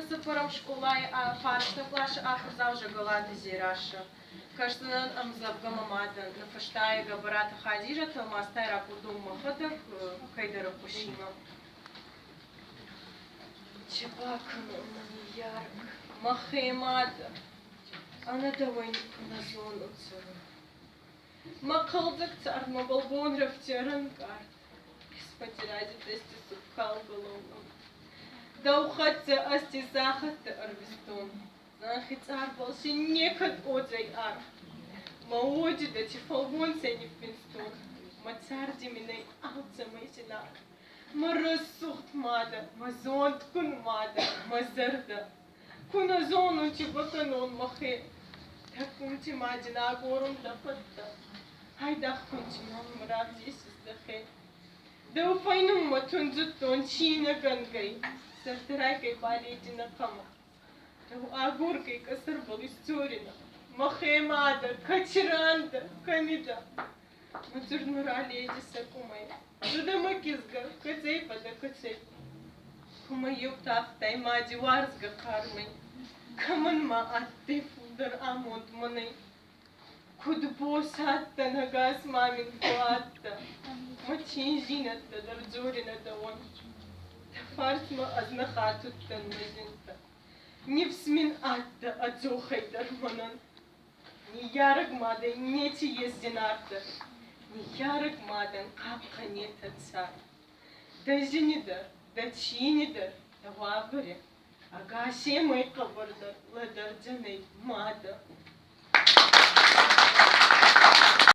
Цыппӕрӕм скъолайы фарсты къласы ахуырдзау Зӕгӕлаты Дзерассӕ. Кӕсдзынӕн ӕмдзӕвгӕ мӕ мадӕн, ныффыста йӕ Гӕбӕраты Хадизӕт, тӕлмацтӕй ракодтон мӕхӕдӕг кӕйдӕр ӕххуысимӕ. Чи бакӕнон мӕ ныййарӕг, мӕхе мадӕ, ӕнӕ дӕуӕй куы нӕ зонон цӕрын. Мӕ хъӕлдзӕг цард мӕбӕл бонрӕфти ӕрӕнкъард. Потеряти цӕсти суккалгӕлонӕн. Дӕу хӕццӕ ӕз ци сахӕттӕ ӕрвистон, зӕнхи цъарбӕл си некӕд уодзӕй аргъ. Мӕ уоди дӕ ци фӕлгонцӕй ниффинстон, мӕ царди мин ӕй алцӕмӕй зинаргъ. Мӕ рӕсугъд мадӕ, мӕ зондгун мадӕ, мӕ зӕрдӕ. Ку нӕ зонун, ци бакӕнон мӕхе. Тӕккунти ма дин агорун дӕ фӕдтӕ. Айдагъ кунти мӕм равдесис дӕхе. Дӕу фӕйнунмӕ тундзудтон цийнӕгӕнгӕй, зӕрдирайгӕй балединӕ хъӕма. Дӕу агоргӕй къӕсӕрбӕл исдзоринӕ: Мӕхе мадӕ, кӕциран дӕ, кӕми дӕ? Мӕ дзурд мӕ раледисӕ къумӕй. Ду дӕ мӕ кизгӕ, кӕцӕй фӕдӕ, кӕцӕй? Кумӕ еу тахтӕй мади уарзгӕ хъармӕй, Кӕмӕн ма адтӕй фулдӕр амонд мӕнӕй? Куд боц адтӕн, ӕгас ма мин ку адтӕ, Мӕ циндзийнӕдтӕ дӕр дзоринӕ дӕуӕн. Дӕ фарсмӕ ӕз нӕ хатудтӕн мӕ зинтӕ, Нифс мин адтӕ ӕдзохӕй дӕр мӕнӕн. Ниййарӕг мадӕй неци ес зинаргъдӕр, Ниййарӕг мадӕн хъахъхъӕнетӕ цард. Дӕ зини дӕр, дӕ цийни дӕр, дӕ уавӕри Ӕгасемӕй хъӕбӕрдӕр лӕдӕрдзӕнӕй мадӕ.